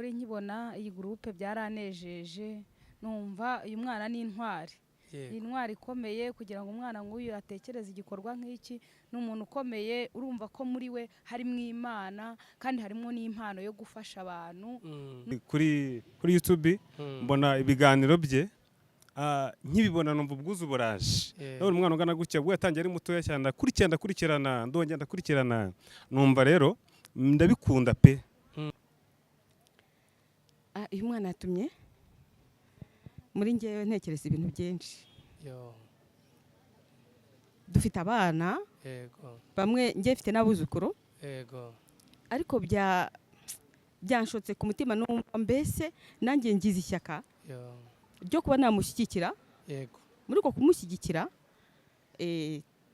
Ukuri nkibona iyi groupe byaranejeje, numva uyu mwana ni intwari. Ni intwari ikomeye kugira ngo umwana nk'uyu atekereze igikorwa nk'iki. Ni umuntu ukomeye, urumva ko muri we harimo Imana kandi harimo n'impano yo gufasha abantu. Kuri YouTube mbona ibiganiro bye, nkibibona numva ubwuzu buraje. Ndabona umwana ungana gutya, ubwo yatangiye ari mutoya cyane, ndakurikirana, ndakurikirana, ndongera ndakurikirana, numva rero ndabikunda pe. Uyu mwana yatumye muri ngewe ntekereza ibintu byinshi. Dufite abana bamwe, njye mfite n'abuzukuru, ariko byanshotse ku mutima, numva mbese nanjye ngize ishyaka ryo kuba namushyigikira. Muri uko kumushyigikira,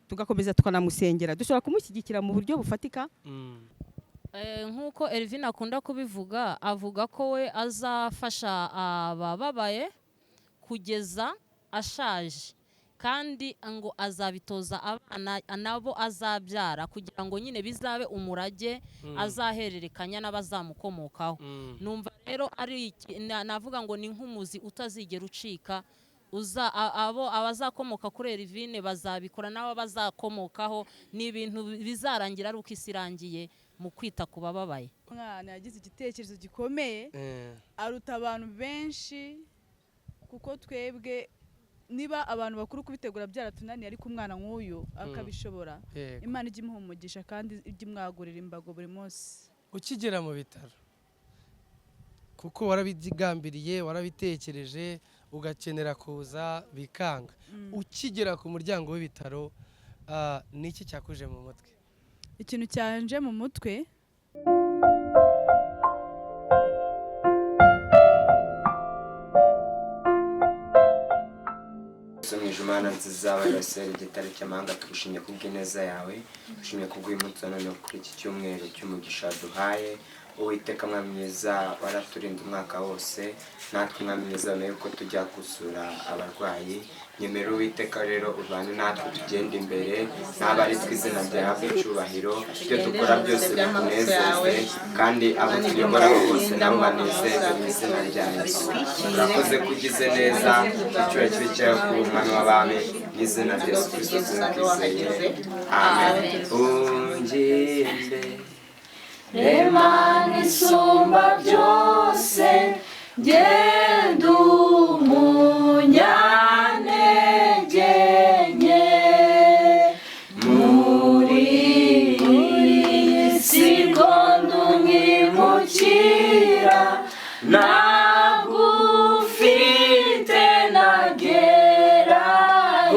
tugakomeza tukanamusengera, dushobora kumushyigikira mu buryo bufatika. Nk'uko Elvin akunda kubivuga, avuga ko we azafasha abababaye kugeza ashaje, kandi ngo azabitoza abana nabo azabyara, kugira ngo nyine bizabe umurage azahererekanya n'abazamukomokaho. Numva rero ari navuga ngo ni nk'umuzi utazigera ucika. Uza abo abazakomoka kuri Elvin bazabikora, n'abo bazakomokaho, ni ibintu bizarangira ari uko isi irangiye mu kwita ku bababaye. Umwana yagize igitekerezo gikomeye, aruta abantu benshi, kuko twebwe niba abantu bakuru kubitegura byaratunaniye, ariko umwana nk'uyu akabishobora. Imana ijya imuha umugisha kandi ijya imwagurira imbago buri munsi. Ukigera mu bitaro, kuko warabigambiriye, warabitekereje, ugakenera kuza bikanga, ukigera ku muryango w'ibitaro, ni iki cyakuje mu mutwe? Ikintu cyanje mu mutwe. Mu ijuru, Mana nziza wa Isirayeli, igitare cy'amahanga, tugushimye kubw'ineza yawe, tugushimye kubw'uyu munsi wa none, kuri iki cyumweru cy'umugisha duhaye. Uwiteka Mwami mwiza, waraturinda umwaka wose, natwe Mwami mwiza wemeye ko tujya gusura abarwayi. Nyemera Uwiteka rero ubane natwe, tugende imbere, n'aba ari twe, izina ryawe icyubahiro, ibyo dukora byose bikunezeze, kandi abo tuyobora bose nabo banezeze, mu izina rya Yesu. Urakoze ko ugize neza, icyubahiro kibe cyawe ku Mwami w'abami, mu izina rya Yesu Kristo twizeye, amen. Ungimbe Imana isumba byose, genda umunyantege nke muri iyi si, ko ndumwimukira, ntabwo ufite nagerayo.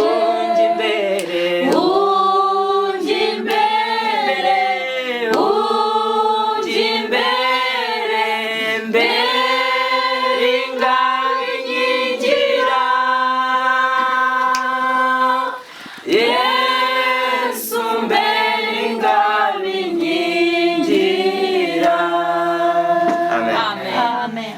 Unjye imbere. Unjye imbere, unjye imbere, mbere ingabo inkingira, Yesu, mbere ingabo inkingira. Amen. Amen.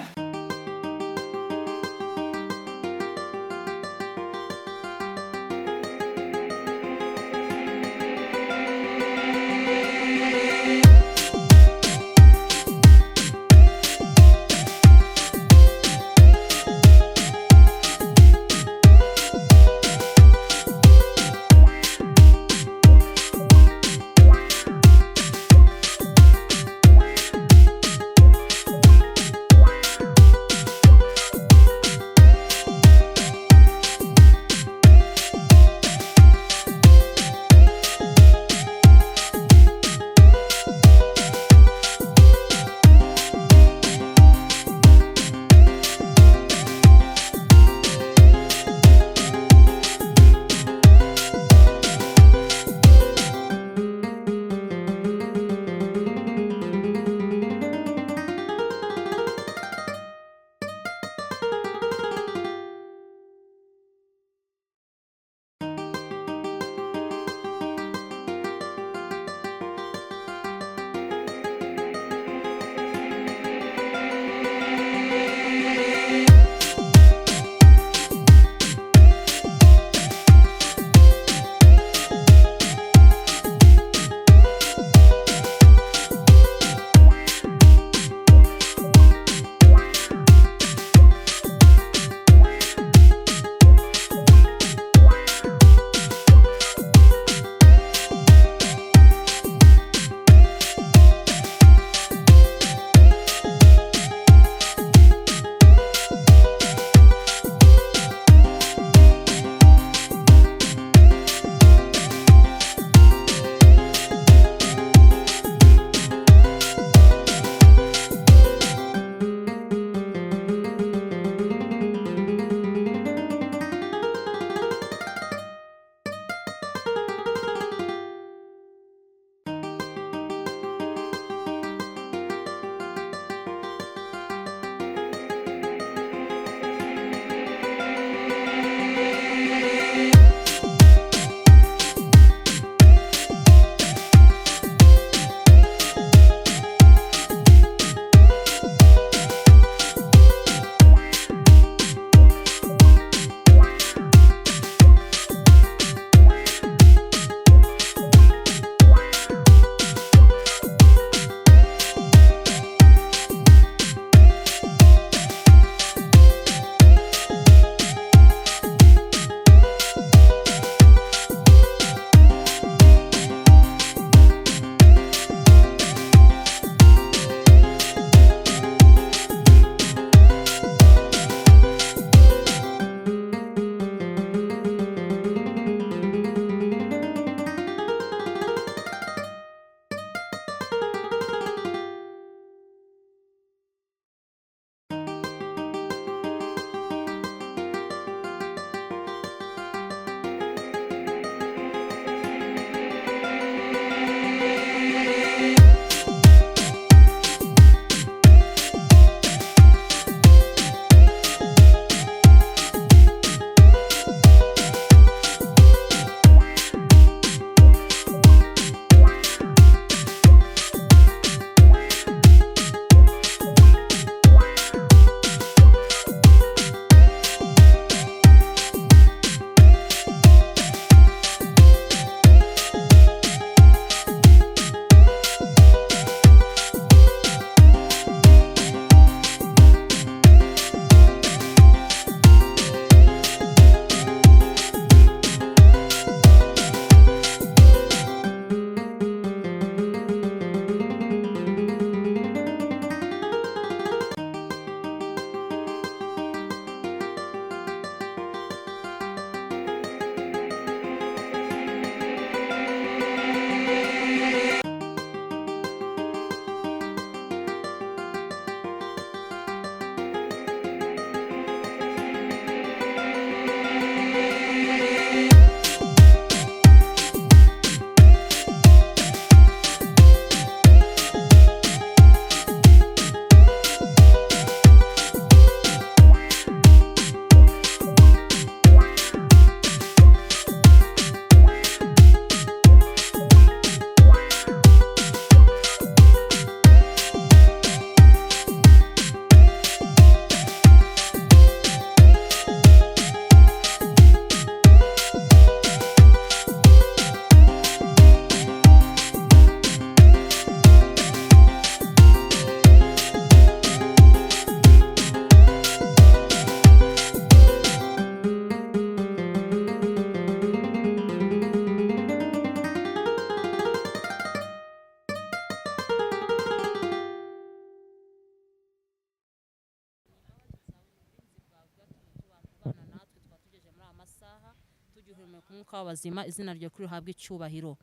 Tugihumeka umwuka w'abazima, izina ryawe kuri rihabwe icyubahiro.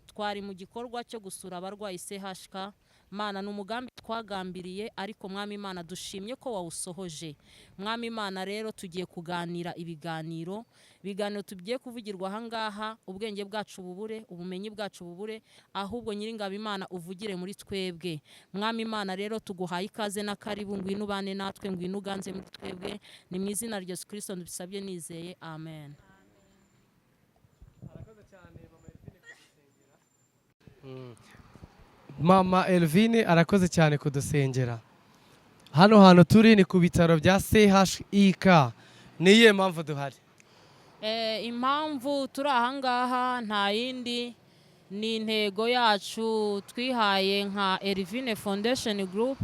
Twari mu gikorwa cyo gusura abarwayi CHK. Mana, ni umugambi twagambiriye, ariko Mwami Imana, dushimye ko wawusohoje. Mwami Imana, rero tugiye kuganira ibiganiro tugiye kuvugirwa ahangaha, ubwenge bwacu bubure, ubumenyi bwacu bubure, ahubwo Nyiringabo Imana uvugire muri twebwe. Mwami Imana, rero tuguhaye ikaze na karibu, ngwino ubane natwe, ngwino uganze muri twebwe. Ni mu izina rya Yesu Kristo ndubisabye nizeye, amen. Arakoze cyane Mama Elvine kudusengera. Mama Elvine arakoze cyane kudusengera. Hano hantu turi ni ku bitaro bya CHIK. Ni iyihe mpamvu duhari? Impamvu turi ahangaha nta yindi, ni intego yacu twihaye nka Elvine Foundation Group.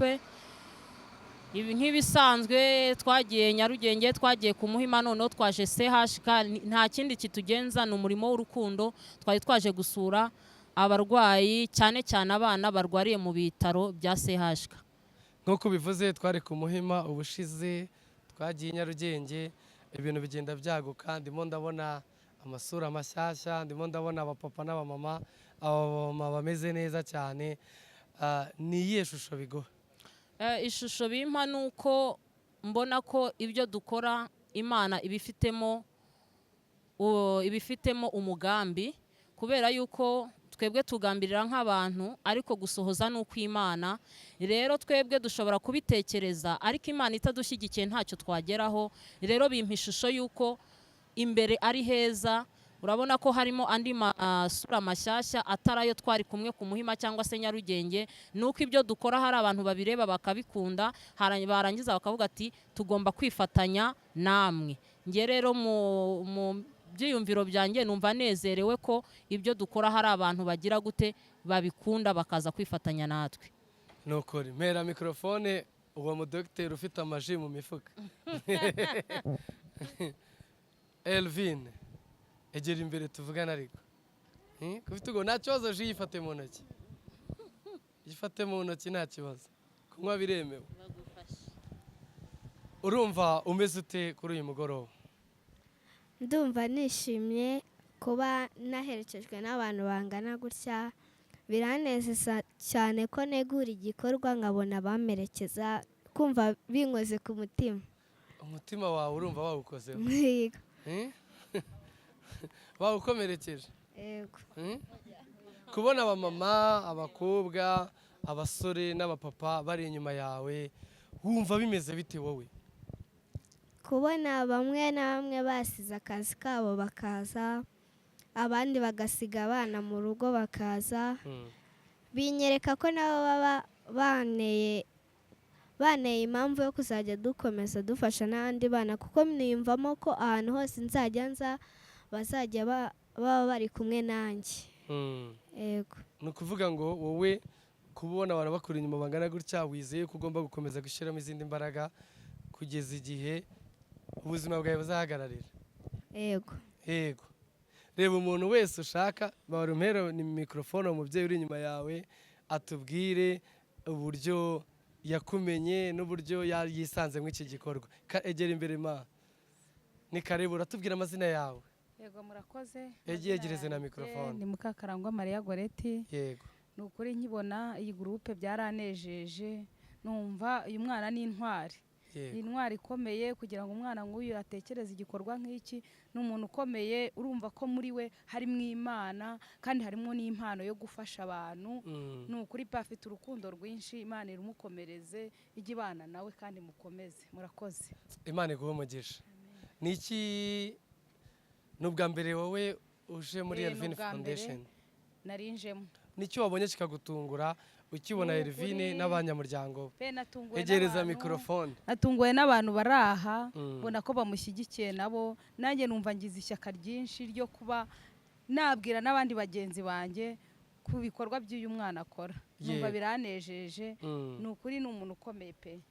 Ibi nk'ibisanzwe twagiye Nyarugenge, twagiye ku Muhima, noneho twaje CHK. Nta kindi kitugenza, ni umurimo w'urukundo. Twari twaje gusura abarwayi, cyane cyane abana barwariye mu bitaro bya CHK. Nk'uko bivuze, twari ku Muhima ubushize, twagiye i Nyarugenge, ibintu bigenda byaguka. Ndimo ndabona amasura mashyashya, ndimo ndabona abapapa n'abamama, abamama bameze neza cyane. Ni iyihe shusho biguha? Ishusho bimpa ni uko mbona ko ibyo dukora Imana ibifitemo umugambi, kubera yuko twebwe tugambirira nk'abantu, ariko gusohoza ni ukw'Imana. Rero twebwe dushobora kubitekereza, ariko Imana itadushyigikiye ntacyo twageraho. Rero bimpa ishusho y'uko imbere ari heza. Urabona ko harimo andi masura mashyashya atari ayo twari kumwe ku Muhima cyangwa se Nyarugenge. Ni uko ibyo dukora hari abantu babireba bakabikunda, barangiza bakavuga ati tugomba kwifatanya namwe. Njye rero mu byiyumviro byanjye numva nezerewe ko ibyo dukora hari abantu bagira gute, babikunda, bakaza kwifatanya natwe. Ni ukuri, mpera mikorofone uwo mudogiteri ufite amaji mu mifuka. Elvine, egera imbere tuvugane, ariko Kufite ubwo nta kibazo, ji yifate mu ntoki, yifate mu ntoki, nta kibazo, kunywa biremewe. Urumva umeze ute kuri uyu mugoroba? Ndumva nishimye kuba naherekejwe n'abantu bangana gutya. Biranezeza cyane ko negura igikorwa nkabona bamerekeza, kumva binkoze ku mutima. Umutima wawe urumva wawukozeho? Yego. Bawukomerekeje? Yego. Kubona abamama, abakobwa, abasore n'abapapa bari inyuma yawe, wumva bimeze bite wowe? Kubona bamwe na bamwe basize akazi kabo bakaza, abandi bagasiga abana mu rugo bakaza, binyereka ko nabo baba banteye impamvu yo kuzajya dukomeza dufasha n'abandi bana, kuko niyumvamo ko ahantu hose nzajya nza bazajya baba bari kumwe nanjye. Yego. Ni ukuvuga ngo wowe kubona abantu bakuri inyuma bangana gutya, wizeye ko ugomba gukomeza gushyiramo izindi mbaraga kugeza igihe ubuzima bwawe buzahagararira? Yego. Yego. Reba umuntu wese ushaka barumpera ni mikorofone, umubyeyi uri inyuma yawe atubwire uburyo yakumenye n'uburyo yisanze muri iki gikorwa. Egera imbere ma, ni karibu, uratubwira amazina yawe. Yego, murakoze. Yegereze na mikorofone. Ni Mukakarangwa Mariya Goreti. Yego. Ni ukuri nkibona iyi gurupe byaranejeje, numva uyu mwana ni intwari. Ni intwari ikomeye, kugira ngo umwana nk'uyu atekereze igikorwa nk'iki, ni umuntu ukomeye. Urumva ko muri we harimo Imana kandi harimo n'impano yo gufasha abantu. Ni ukuri pe, afite urukundo rwinshi. Imana irumukomereze, ijye ibana nawe kandi mukomeze. Murakoze. Imana iguhe umugisha. Ni iki, ni ubwa mbere wowe uje muri Ni Elvine ubwa mbere Foundation? Narinjemo. Nicyo wabonye kikagutungura ukibona Ni Elvine ukuri. n'abanyamuryango be? Pe, natunguwe Egereza n'abantu. mikorofone. Natunguwe n'abantu bari aha, mbona ko bamushyigikiye nabo, nanjye numva ngize ishyaka ryinshi ryo kuba nabwira n'abandi bagenzi banjye ku bikorwa by'uyu mwana akora. Numva biranejeje. Ni ukuri ni umuntu ukomeye pe.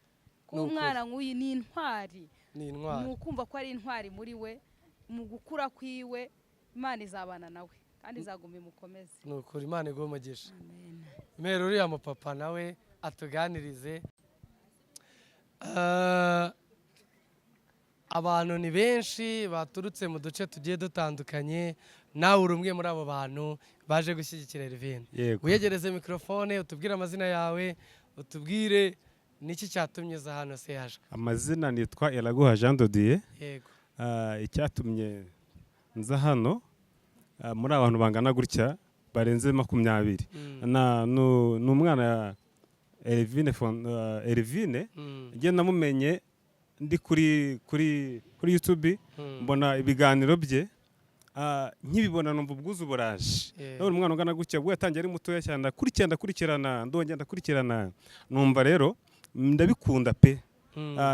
Kuba Ni ukuri. umwana nk'uyu ni intwari. Ni intwari. Ni ukumva ko ari intwari muri we, mu gukura kwiwe Imana izabana nawe kandi izaguma imukomeze. Ni ukuri, Imana iguhe umugisha. Mera uriya mupapa nawe atuganirize. Abantu ni benshi baturutse mu duce tugiye dutandukanye, nawe uri umwe muri abo bantu baje gushyigikira Elvin. Yego. Wiyegereze mikorofone, utubwire amazina yawe, utubwire niki cyatumye uza hano CHK. Amazina nitwa Iraguha Jean de Dieu. Yego. Icyatumye nza hano muri abantu bangana gutya barenze 20, ni umwana Elvine, Elvine. Njye namumenye ndi kuri YouTube, mbona ibiganiro bye. Nkibibona numva ubwuzu buraje. Ndabona umwana ungana gutya, ubwo yatangiye ari mutoya cyane, ndakurikirana, ndakurikirana, ndongera ndakurikirana, numva rero ndabikunda pe.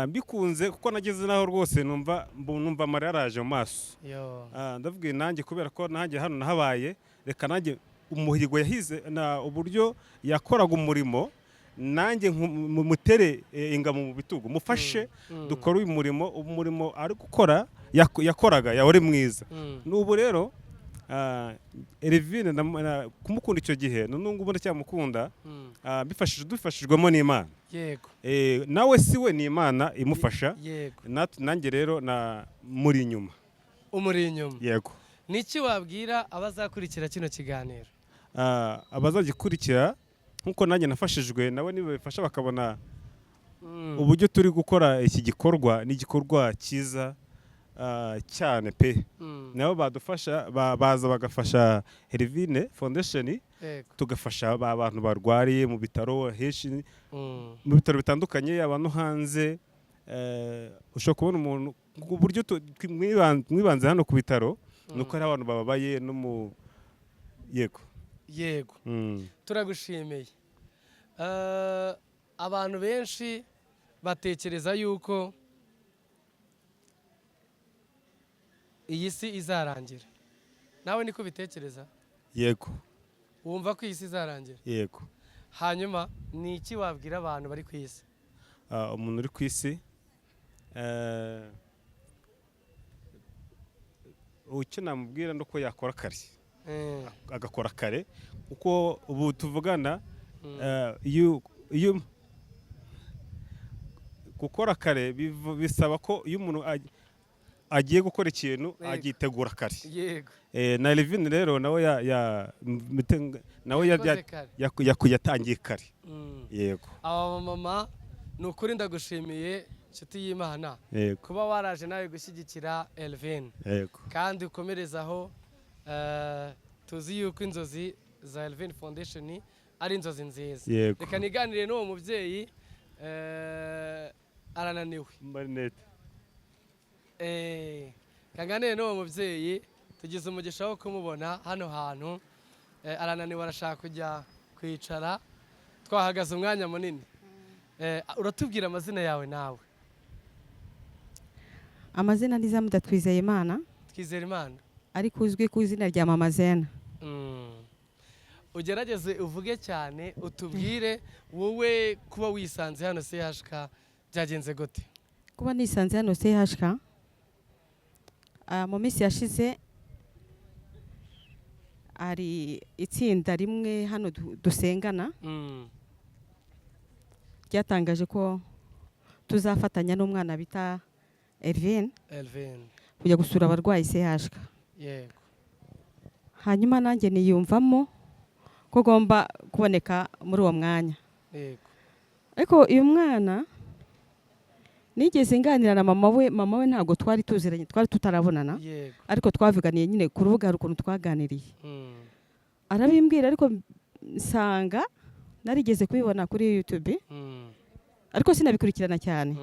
Mbikunze kuko nageze naho rwose numva amarira araje mu maso. Yo. Ndavuga nanjye kubera ko nanjye hano nahabaye, reka nanjye umuhigo yahize na uburyo yakoraga umurimo, nanjye mutere ingabo mu bitugu, mufashe dukore uyu murimo, umurimo ari gukora yakoraga yawari mwiza. N'ubu rero Elvine kumukunda icyo gihe, n'ubu ngubu ndacyamukunda, dufashijwemo n'Imana. Nawe si we, ni Imana imufasha. Nanjye rero na muri inyuma. Umuri inyuma. Yego. Niki wabwira abazakurikira kino kiganiro? Abazagikurikira, nkuko nanjye nafashijwe nawe, niba bifasha bakabona uburyo turi gukora iki gikorwa, ni igikorwa cyiza cyane pe. Nabo badufasha, baza bagafasha Elvine Foundation, tugafasha ba bantu barwariye mu bitaro henshi, mu bitaro bitandukanye, yaba no hanze. Ushobora kubona umuntu ku buryo mwibanze hano ku bitaro, nuko hari abantu bababaye no mu yego. Yego. Turagushimiye. Abantu benshi batekereza yuko iyi si izarangira, nawe niko ubitekereza? Yego. Wumva ko iyi si izarangira? Yego. Hanyuma ni iki wabwira abantu bari ku isi? Umuntu uri ku isi, icyo namubwira ni uko yakora kare, agakora kare, kuko ubu tuvugana, iyo gukora kare bisaba ko iyo umuntu agiye gukora ikintu agitegura kare. Yego. Na Elvine rero nawe yatangiye kare. Yego. Aba mama ni ukuri ndagushimiye inshuti y'Imana kuba waraje nawe gushyigikira Elvine. Yego. Kandi ukomerezaho, tuzi yuko inzozi za Elvine Foundation ari inzozi nziza. Yego. Reka niganire n'uwo mubyeyi, arananiwe. Marinette. Kaganire n'uwo mubyeyi, tugize umugisha wo kumubona hano hantu. Arananiwe, arashaka kujya kwicara, twahagaze umwanya munini. Uratubwira amazina yawe nawe? Amazina ni Zamuda Twizeyimana. Twizeyimana. Ariko uzwi ku izina rya Mama Zena. Ugerageze uvuge cyane, utubwire wowe kuba wisanze hano CHK byagenze gute? Kuba nisanze hano CHK, mu minsi yashize hari itsinda rimwe hano dusengana ryatangaje ko tuzafatanya n'umwana bita Elvine kujya gusura abarwayi CHK. Yego. Hanyuma nanjye niyumvamo ko gomba kuboneka muri uwo mwanya. Yego. Ariko uyu mwana nigeze nganira na mama we ntabwo twari tuziranye, twari tutarabonana. Yego. Ariko twavuganiye nyine ku rubuga hari ukuntu twaganiriye. Arabimbwira, ariko nsanga narigeze kubibona kuri YouTube. Ariko sinabikurikirana cyane.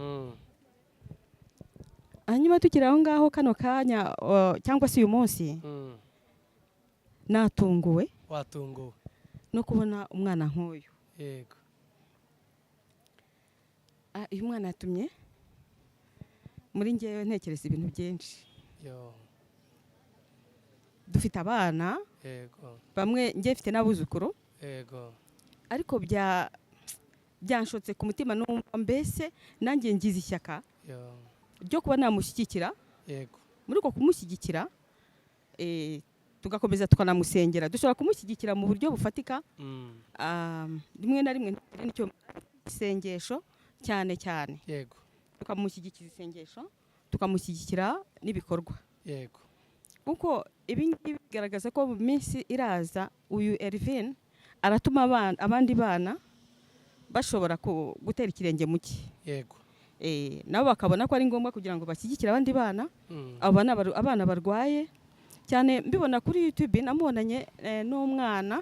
Hanyuma tukiri aho ngaho kano kanya cyangwa se uyu munsi natunguwe. Watunguwe no kubona umwana nk'uyu. Yego. Uyu mwana yatumye muri njyewe ntekereza ibintu byinshi. Yo. Dufite abana. Yego. Bamwe njye mfite n'abuzukuru. Yego. Ariko byanshotse ku mutima, numva mbese nanjye ngize ishyaka ryo kuba namushyigikira. Yego. Muri uko kumushyigikira tugakomeza tukanamusengera, dushobora kumushyigikira mu buryo bufatika. Rimwe na rimwe nicyo isengesho cyane cyane. Yego. Tukamushyigikiza isengesho, Tukamushyigikira n'ibikorwa. Kuko ibi ngibi bigaragaza ko mu minsi iraza uyu Elvin aratuma abandi bana bashobora gutera ikirenge mu cye. Nabo bakabona ko ari ngombwa kugira ngo bashyigikire abandi bana. Abana barwaye cyane, mbibona kuri YouTube, namubonanye n'umwana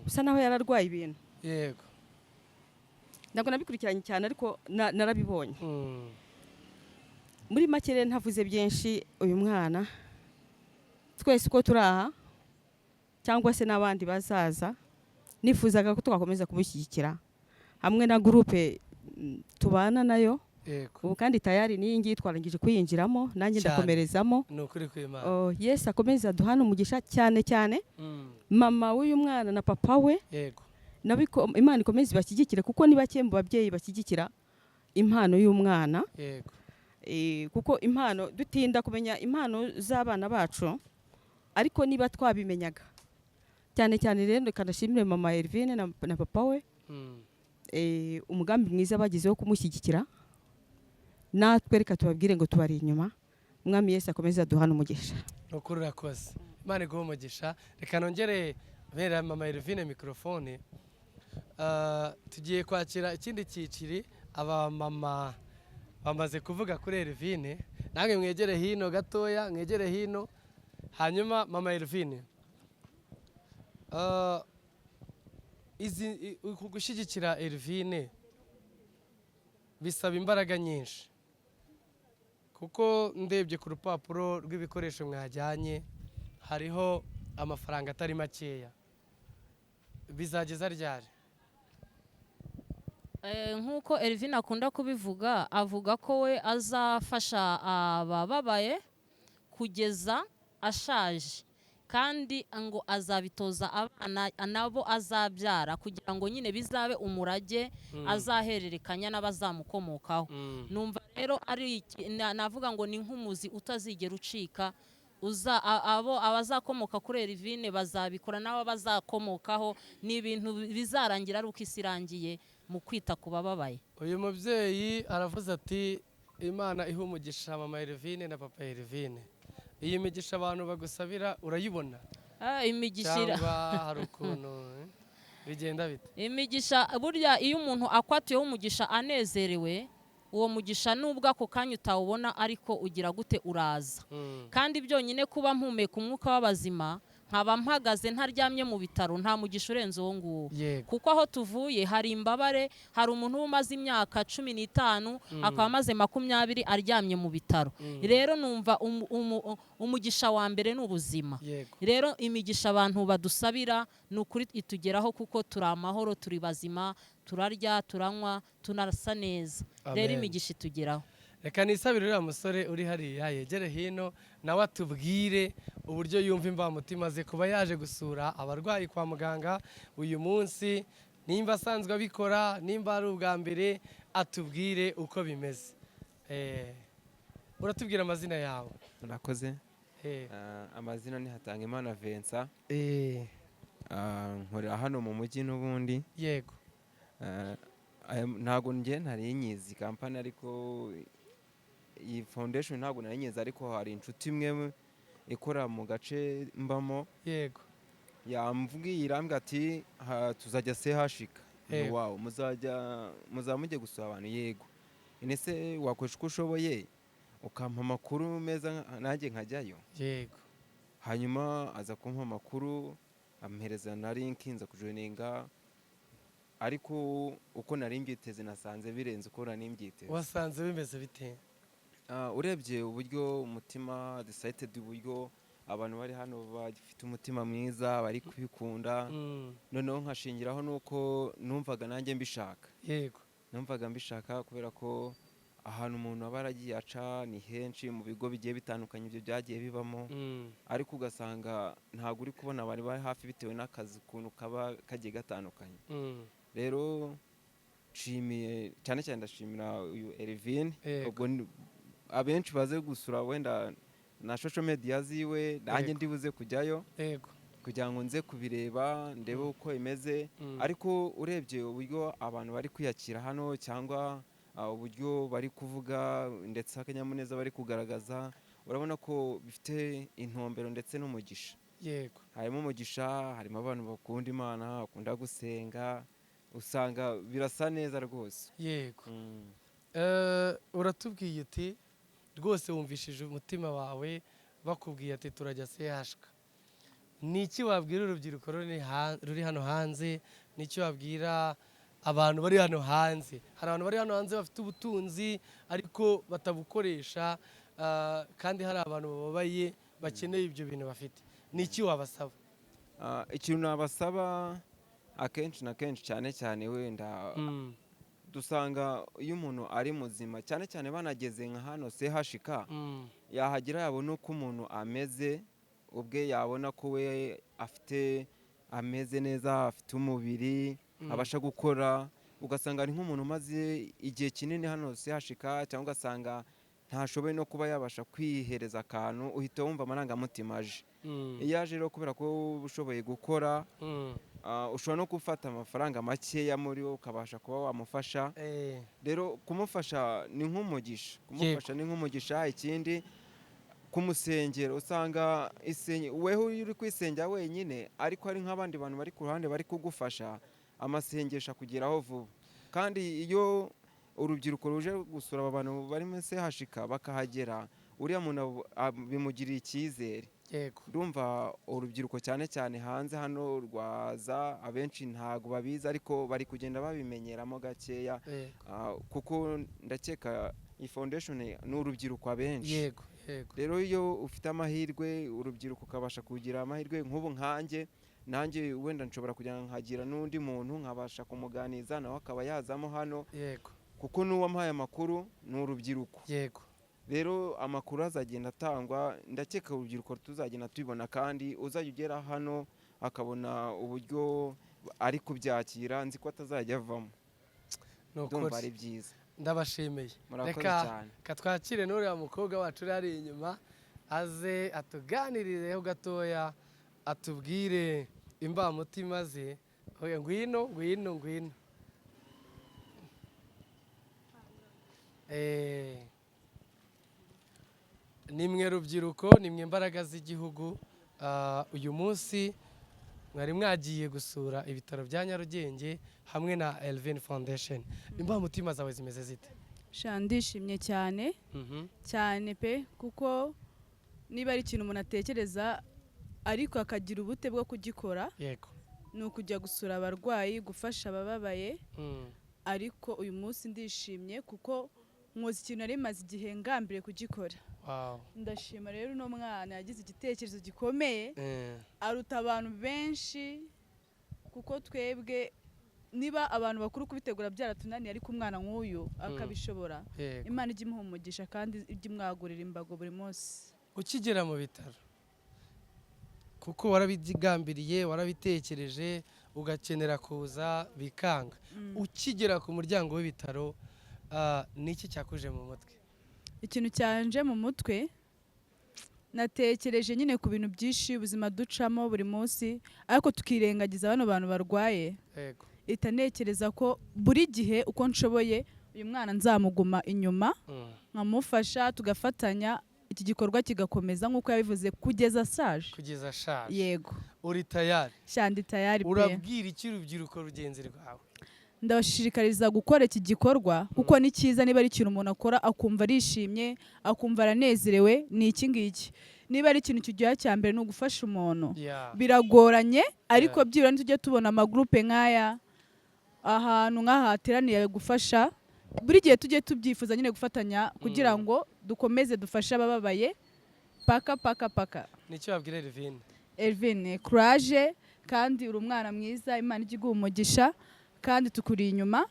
usa naho yararwaye ibintu. Ntabwo nabikurikiranye cyane, ariko narabibonye. Muri make rero, ntavuze byinshi, uyu mwana twese uko turi aha cyangwa se n'abandi bazaza, nifuzaga ko twakomeza kumushyigikira hamwe na groupe tubana nayo. Ubu kandi tayari n'iyi ngiyi twarangije kuyinjiramo, nanjye ndakomerezamo. Ni ukuri kw'Imana. Oh, Yesu akomeza aduhane umugisha, cyane cyane mama w'uyu mwana na papa we. Nabo Imana ikomeze ibashyigikire, kuko ni bake mu babyeyi bashyigikira impano y'umwana. Kuko impano, dutinda kumenya impano z'abana bacu, ariko niba twabimenyaga cyane cyane. Rero reka ndashimire mama Elvine na papa we, umugambi mwiza bagize wo kumushyigikira. Natwe reka tubabwire ngo tubari inyuma. Umwami Yesu akomeze aduhane umugisha. Ni ukuri urakoze, Imana iguhe umugisha. Reka nongere mpera mama Elvine mikorofone. Tugiye kwakira ikindi cyiciri. Abamama bamaze kuvuga kuri Elvine, namwe mwegere hino gatoya, mwegere hino. Hanyuma mama Elvine, izi uku gushyigikira Elvine bisaba imbaraga nyinshi, kuko ndebye ku rupapuro rw'ibikoresho mwajyanye hariho amafaranga atari makeya. Bizageza ryari? Nk'uko Elvin akunda kubivuga, avuga ko we azafasha abababaye kugeza ashaje, kandi ngo azabitoza abana nabo azabyara, kugira ngo nyine bizabe umurage azahererekanya n'abazamukomokaho. Numva rero ari navuga ngo ni nk'umuzi utazigera ucika. Uza abo abazakomoka kuri Elvine bazabikora, n'abo bazakomokaho. Ni ibintu bizarangira ari uko isi irangiye mu kwita ku bababaye. Uyu mubyeyi aravuze ati: "Imana iha umugisha mama Elvine na papa Elvine." Iyi migisha abantu bagusabira urayibona? Imigisha Cyangwa hari ukuntu bigenda bite? Imigisha burya, iyo umuntu akwatuyeho umugisha anezerewe, uwo mugisha nubwo ako kanya utawubona, ariko ugira gute? Uraza. Kandi byonyine kuba mpumeka umwuka w'abazima, nkaba mpagaze ntaryamye mu bitaro, nta mugisha urenze uwo nguwo. Kuko aho tuvuye hari imbabare, hari umuntu uba umaze imyaka 15, akaba amaze 20 aryamye mu bitaro. Rero numva umugisha wa mbere ni ubuzima. Rero imigisha abantu badusabira ni ukuri itugeraho, kuko turi amahoro, turi bazima, turarya, turanywa, tunasa neza. Rero Amen. imigisha itugeraho. Reka nisabire uriya musore uri hariya yegere hino, nawe atubwire uburyo yumva imvamutima ze kuba yaje gusura abarwayi kwa muganga uyu munsi, nimba asanzwe abikora, nimba ari ubwa mbere, atubwire uko bimeze. Uratubwira amazina yawe? Murakoze. Amazina ni Hatangimana Vincent. Nkorera hano mu mujyi n'ubundi. Ntabwo njye ntari nyizi kampani, ariko iyi foundation ntabwo nari nyizi, ariko hari inshuti imwe ikora mu gace mbamo yambwiye, irambwira ati: "Tuzajya sehashika." Wawu, muzajya, muzaba mujye gusura abantu? Yego. Ese wakoresha uko ushoboye ukampa amakuru meza nanjye nkajyayo? Hanyuma aza kumpa amakuru, ampereza na link, nza kujoininga, ariko uko nari mbyiteze nasanze birenze uko nari mbyiteze. Wasanze bimeze bite? Urebye uburyo umutima decided, uburyo abantu bari hano bafite umutima mwiza, bari kubikunda, noneho nkashingiraho nuko numvaga nanjye mbishaka. Numvaga mbishaka kubera ko ahantu umuntu aba yaragiye aca ni henshi mu bigo bigiye bitandukanye, ibyo byagiye bibamo, ariko ugasanga ntabwo uri kubona abari bari hafi bitewe n'akazi ukuntu kaba kagiye gatandukanye. Rero nshimiye cyane cyane, ndashimira uyu Elvin. Ubwo abenshi baze gusura wenda na social media ziwe, nanjye ndibuze kujyayo kugira ngo nze kubireba, ndebe uko imeze. Ariko urebye uburyo abantu bari kwiyakira hano cyangwa Uburyo bari kuvuga ndetse akanyamuneza bari kugaragaza, urabona ko bifite intumbero ndetse n'umugisha. Harimo umugisha, harimo abantu bakunda Imana, bakunda gusenga, usanga birasa neza rwose. Uratubwiye uti rwose wumvishije umutima wawe bakubwiye ati turajya CHK. Ni iki wabwira urubyiruko ruri hano hanze? Ni iki wabwira abantu bari hano hanze? Hari abantu bari hano hanze bafite ubutunzi ariko batabukoresha, kandi hari abantu bababaye bakeneye ibyo bintu bafite. Ni iki wabasaba? Ikintu nabasaba akenshi na kenshi, cyane cyane wenda dusanga iyo umuntu ari muzima, cyane cyane banageze nka hano CHK, yahagera yabona uko umuntu ameze ubwe, yabona ko we afite ameze neza, afite umubiri abasha gukora, ugasanga ari nk'umuntu umaze igihe kinini hano CHK, cyangwa ugasanga ntashoboye no kuba yabasha kwihereza akantu, uhita wumva amarangamutima aje. Iyo aje rero, kubera ko uba ushoboye gukora, ushobora no gufata amafaranga makeya muri wo ukabasha kuba wamufasha. Rero kumufasha ni nk'umugisha, kumufasha ni nk'umugisha. Ikindi, kumusengera, usanga weho iyo uri kwisengera wenyine, ariko hari nk'abandi bantu bari ku ruhande bari kugufasha, amasengesho akugeraho vuba. Kandi iyo urubyiruko ruje gusura aba bantu bari muri CHK bakahagera, uriya muntu bimugirira icyizere. Ndumva urubyiruko cyane cyane hanze hano rwaza, abenshi ntago babizi ariko bari kugenda babimenyeramo gakeya. Kuko ndakeka iyi foundation ni urubyiruko abenshi. yego yego Rero iyo ufite amahirwe, urubyiruko ukabasha kugira amahirwe nk'ubu nkanjye, nanjye wenda nshobora kujya nkagira n'undi muntu nkabasha kumuganiza, nawe akaba yazamo hano, kuko n'uwampaye amakuru ni urubyiruko. Rero amakuru azagenda atangwa, ndakeka urubyiruko tuzagenda tubibona, kandi uzajya ugera hano akabona uburyo ari kubyakira, nzi ko atazajya avamo. Ni Ndumva ukuri. ari byiza. Ndabashimiye. Murakoze Reka cyane. katwakire n'uriya mukobwa wacu uri hariya inyuma, aze atuganirireho gatoya, atubwire imbamutima ze. Oya, ngwino, ngwino, ngwino. Nimwe rubyiruko, nimwe imbaraga z'igihugu. Uyu munsi mwari mwagiye gusura ibitaro bya Nyarugenge hamwe na Elvin Foundation. Imbamutima zawe zimeze zite? Sha, ndishimye cyane cyane pe, kuko niba ari ikintu umuntu atekereza ariko akagira ubute bwo kugikora, ni ukujya gusura abarwayi, gufasha abababaye. Ariko uyu munsi ndishimye kuko nkoze ikintu nari maze igihe ngambiriye kugikora. Ndashima rero uno mwana yagize igitekerezo gikomeye, aruta abantu benshi, kuko twebwe niba abantu bakuru kubitegura byaratunaniye, ariko umwana nk'uyu akabishobora. Imana ijye imuha umugisha kandi ijye imwagurira imbago buri munsi. Ukigera mu bitaro, kuko warabigambiriye, warabitekereje, ugakenera kuza bikanga, ukigera ku muryango w'ibitaro, ni iki cyakuje mu mutwe? Ikintu cyanje mu mutwe, natekereje nyine ku bintu byinshi ubuzima ducamo buri munsi, ariko tukirengagiza bano bantu barwaye. Ita ntekereza ko buri gihe uko nshoboye uyu mwana nzamuguma inyuma, nkamufasha, tugafatanya iki gikorwa kigakomeza nk'uko yabivuze, kugeza ashaje. Kugeza ashaje. Yego. Uri tayari? Sha, ndi tayari pe. Urabwira iki urubyiruko rugenzi rwawe? Ndabashishikariza gukora iki gikorwa kuko ni cyiza. Niba ari ikintu umuntu akora akumva arishimye, akumva aranezerewe, ni iki ngiki. Niba ari ikintu kiryoha, cya mbere ni ugufasha umuntu. Biragoranye, ariko byibura ntitujye tubona amagurupe nk'aya ahantu nk'aha hateraniye gufasha. Buri gihe tujye tubyifuza nyine gufatanya kugira ngo dukomeze dufashe abababaye paka paka paka. Nicyo wabwira Elvin? Elvin, courage, kandi uri umwana mwiza, Imana ijye iguha umugisha, kandi tukuri inyuma.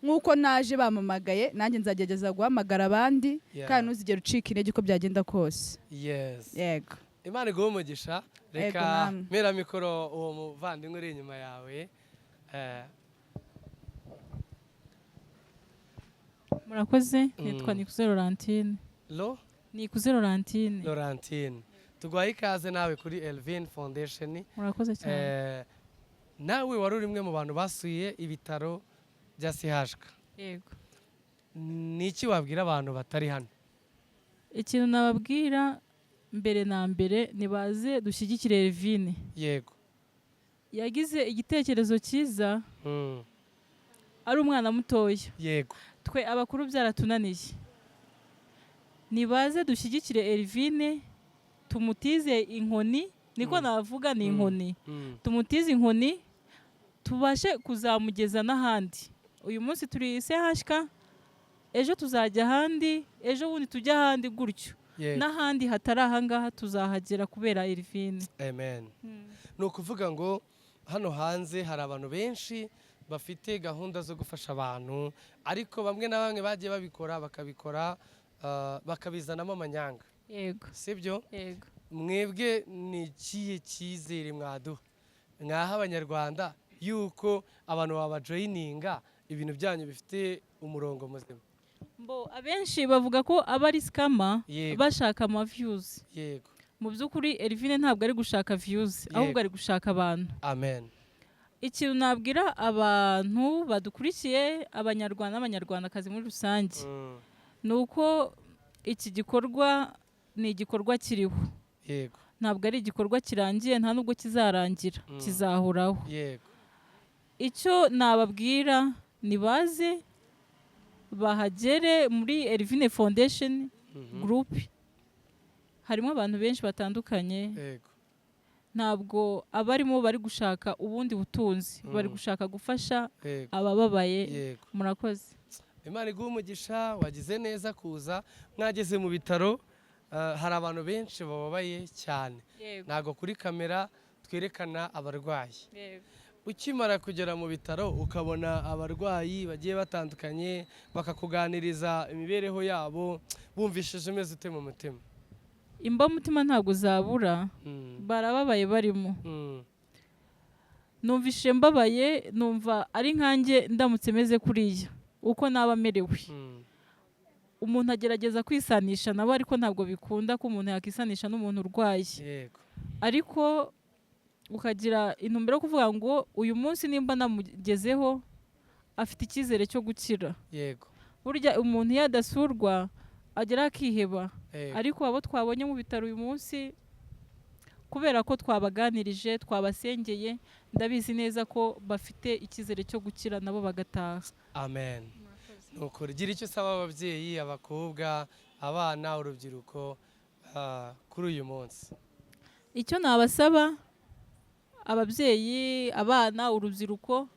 Nk'uko naje bamamagaye, nanjye nzagerageza guhamagara abandi. Kandi ntuzigere ucika intege uko byagenda kose. Yego. Imana iguhe umugisha. Yego, Reka namwe. mpera mikoro uwo muvandimwe uri inyuma yawe. Murakoze, nitwa Nikuze Laurentine. Lo? Nikuze Laurentine. Laurentine, tuguhaye ikaze nawe kuri Elvin Foundation. Murakoze cyane. Nawe wari uri umwe mu bantu basuye ibitaro bya CHK? Yego. Ni iki wabwira abantu batari hano? Ikintu nababwira mbere na mbere, nibaze dushyigikire Elvine. Yagize igitekerezo cyiza ari umwana mutoya. Twe abakuru byaratunaniye. Nibaze dushyigikire Elvine, tumutize inkoni, niko navuga, ni inkoni. Tumutize inkoni, tubashe kuzamugeza n'ahandi. Uyu munsi turi CHK, ejo tuzajya ahandi, ejo bundi tujya ahandi, gutyo. N'ahandi hatari ahangaha tuzahagera kubera Elvine. Amen. Ni ukuvuga ngo hano hanze hari abantu benshi bafite gahunda zo gufasha abantu, ariko bamwe na bamwe bagiye babikora, bakabikora bakabizanamo amanyanga. Yego. Sibyo? Yego. Mwebwe ni ikihe cyizere mwaduha mwaha Abanyarwanda yuko abantu babajoyininga, ibintu byanyu bifite umurongo muzima? Mbo abenshi bavuga ko aba ari scammer bashaka ama views. Mu by'ukuri Elvine ntabwo ari gushaka views, ahubwo ari gushaka abantu. Amen. Ikintu nabwira abantu badukurikiye, Abanyarwanda n'Abanyarwandakazi muri rusange, ni uko iki gikorwa ni igikorwa kiriho. Ntabwo ari igikorwa kirangiye, nta nubwo kizarangira, kizahoraho. Icyo nababwira, ni baze bahagere muri Elvine Foundation Group. Harimo abantu benshi batandukanye. Ntabwo abarimo bari gushaka ubundi butunzi, bari gushaka gufasha abababaye. Murakoze. Imana iguhe umugisha, wagize neza kuza. Mwageze mu bitaro, hari abantu benshi bababaye cyane. Ntabwo kuri kamera twerekana abarwayi. Ukimara kugera mu bitaro ukabona abarwayi bagiye batandukanye, bakakuganiriza imibereho yabo, bumvishije umeze ute mu mutima? Imbamutima ntabwo zabura. Barababaye barimo. Numvise mbabaye, numva ari nkanjye ndamutse meze kuriya uko naba merewe. Umuntu agerageza kwisanisha nabo, ariko ntabwo bikunda ko umuntu yakisanisha n'umuntu urwaye. Ariko ukagira intumbero yo kuvuga ngo uyu munsi nimba namugezeho afite icyizere cyo gukira. Burya umuntu iyo adasurwa agera akiheba. Ariko abo twabonye mu bitaro uyu munsi, kubera ko twabaganirije, twabasengeye, ndabizi neza ko bafite icyizere cyo gukira nabo bagataha. Amen. Nuko gira icyo usaba ababyeyi, abakobwa, abana, urubyiruko kuri uyu munsi. Icyo nabasaba ababyeyi, abana, urubyiruko,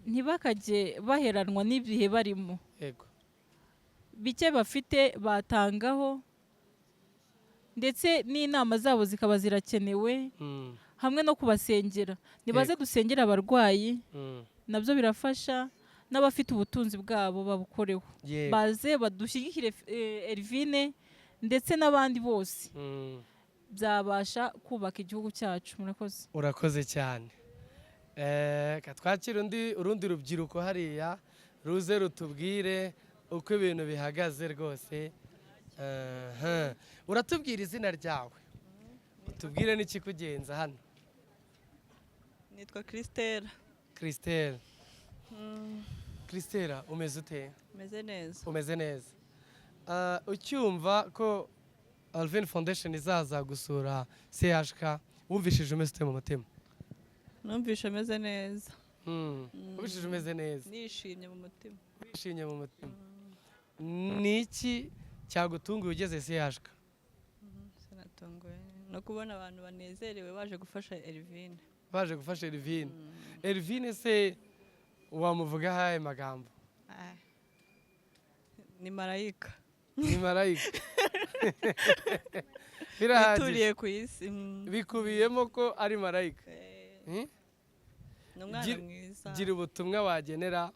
ntibakajye baheranwa n'ibihe barimo. Bike bafite batangaho, ndetse n'inama zabo zikaba zirakenewe, hamwe no kubasengera. Nibaze dusengera abarwayi, nabyo birafasha, n'abafite ubutunzi bwabo babukoreho. Baze badushyigikire Elvine ndetse n'abandi bose. Byabasha kubaka igihugu cyacu. Murakoze. Urakoze cyane. Twakira urundi rubyiruko hariya ruze rutubwire uko ibintu bihagaze rwose. Uratubwira izina ryawe, utubwire n'ikikugenza hano. Nitwa Christelle. Christelle. Christelle, umeze ute? Umeze neza. Umeze neza. Ucyumva ko Alvin Foundation izaza gusura CHK, wumvishije umeze ute mu mutima? Numvise meze neza. Wumvishije umeze neza. Nishimye mu mutima. Wishimye mu mutima. Ni iki cyagutunguye ugeze CHK? Sinatunguwe no kubona abantu banezerewe baje gufasha Elvine. Baje gufasha Elvine. Elvine se wamuvuga haye magambo? Ni marayika. Ni marayika. Birahagije. Bituriye ku isi. Bikubiyemo ko ari marayika. Ni umwana mwiza. Gira ubutumwa wagenera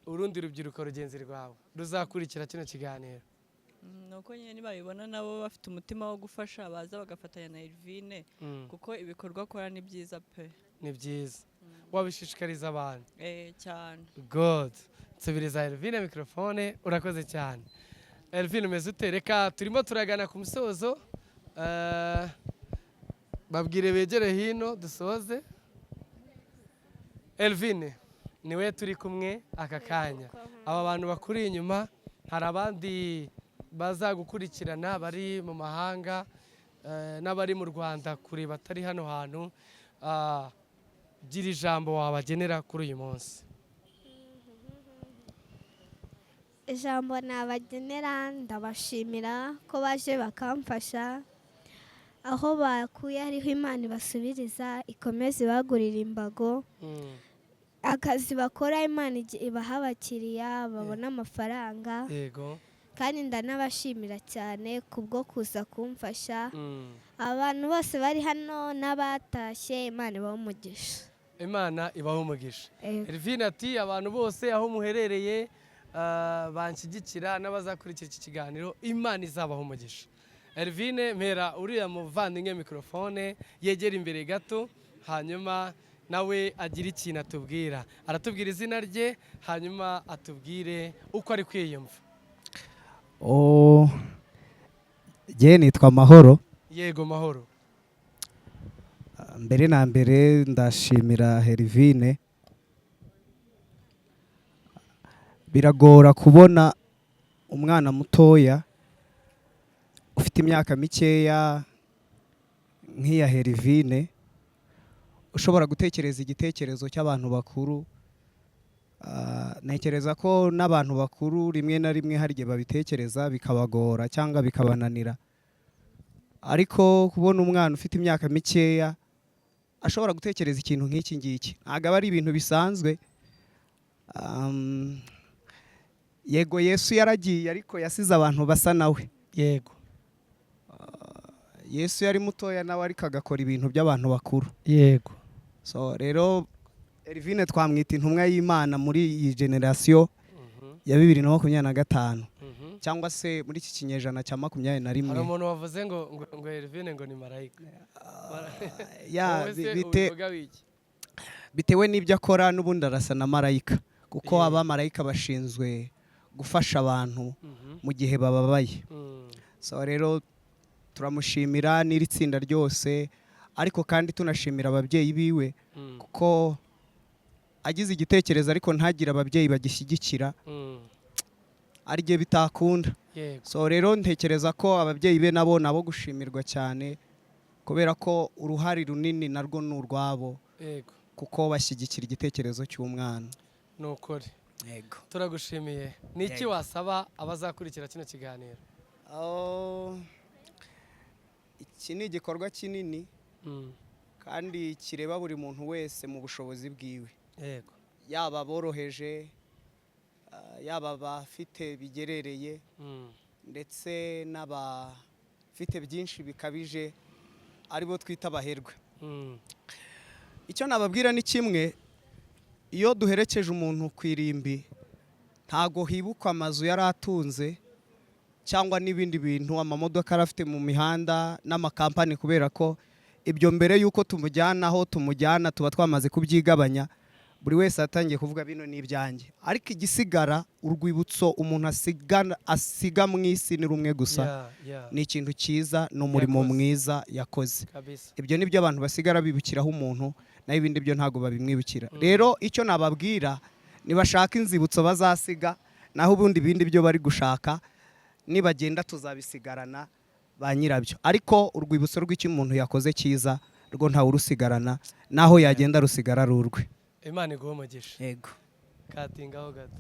urundi rubyiruko rugenzi rwawe ruzakurikira kino kiganiro. Nuko nyine nibabibona nabo bafite umutima wo gufasha, baza bagafatanya na Elvine, kuko ibikorwa akora ni byiza pe. Ni byiza. Wabishishikariza abantu. Cyane. God. Nsubiriza Elvine microphone, urakoze cyane. Elvine, umeze ute? Reka turimo turagana ku musozo. Babwire begere hino dusoze. Elvine, Niwe turi kumwe aka kanya. Aba bantu bakuri inyuma, hari abandi bazagukurikirana bari mu mahanga n'abari mu Rwanda kure batari hano hantu. Gira ijambo wabagenera kuri uyu munsi. Ijambo nabagenera, ndabashimira ko baje bakamfasha. Aho bakuye hariho Imana ibasubiriza, ikomeze ibagurira imbago. Akazi bakora Imana ibaha abakiriya babona amafaranga. Kandi ndanabashimira cyane kubwo kuza kumfasha. Abantu bose bari hano n'abatashye, Imana ibahe umugisha. Imana ibahe umugisha. Elvine ati abantu bose aho muherereye banshyigikira n'abazakurikira iki kiganiro, Imana izabaha umugisha. Elvine, mpera uriya muvandimwe mikrofone yegera imbere gato, hanyuma nawe agira ikintu atubwira. Aratubwira izina rye, hanyuma atubwire uko ari kwiyumva. Jye nitwa Mahoro. Yego Mahoro. Mbere na mbere ndashimira Herivine. Biragora kubona umwana mutoya ufite imyaka mikeya nk'iya Herivine ushobora gutekereza igitekerezo cy'abantu bakuru. Ntekereza ko n'abantu bakuru rimwe na rimwe hari igihe babitekereza bikabagora cyangwa bikabananira, ariko kubona umwana ufite imyaka mikeya ashobora gutekereza ikintu nk'iki ngiki ntabwo aba ari ibintu bisanzwe. Yego Yesu yaragiye, ariko yasize abantu basa nawe. Yego Yesu yari mutoya nawe, ariko agakora ibintu by'abantu bakuru. Yego. So rero Elvine twamwita intumwa y'Imana muri iyi generasiyo ya 2025 cyangwa se muri iki kinyejana cya 21. Hari umuntu wavuze ngo ngo Elvine ngo ni marayika. Bitewe n'ibyo akora n'ubundi arasa na marayika, kuko abamarayika bashinzwe gufasha abantu mu gihe bababaye. So rero turamushimira n'iri tsinda ryose, ariko kandi tunashimira ababyeyi biwe, kuko agize igitekerezo ariko ntagire ababyeyi bagishyigikira ari gihe bitakunda. So rero ntekereza ko ababyeyi be nabo gushimirwa cyane, kubera ko uruhare runini narwo ni urwabo, kuko bashyigikira igitekerezo cy'umwana. Ni ukuri. Turagushimiye. Ni iki wasaba abazakurikira kino kiganiro? Iki ni igikorwa kinini kandi kireba buri muntu wese mu bushobozi bwiwe. Yego. Yaba aboroheje, yaba abafite bigerereye, ndetse n'abafite byinshi bikabije, aribo twita abaherwe. Icyo nababwira ni kimwe, iyo duherekeje umuntu ku irimbi ntago hibukwa amazu yari atunze cyangwa n'ibindi bintu, amamodoka arafite mu mihanda n'amakampani, kubera ko ibyo mbere yuko tumujyana aho tumujyana tuba twamaze kubyigabanya, buri wese atangiye kuvuga bino ni ibyanjye. Ariko igisigara, urwibutso umuntu asiga mu isi ni rumwe gusa, ni ikintu cyiza, ni umurimo mwiza yakoze. Ibyo nibyo abantu basigara bibukiraho umuntu, naho ibindi byo ntago babimwibukira. Rero icyo nababwira, nibashaka inzibutso bazasiga, naho ubundi ibindi byo bari gushaka nibagenda tuzabisigarana ba nyirabyo. Ariko urwibutso rw'icyo umuntu yakoze cyiza rwo ntawe urusigarana, naho yagenda rusigara rurwe. Imana iguhe umugisha. Yego. Katingaho gato.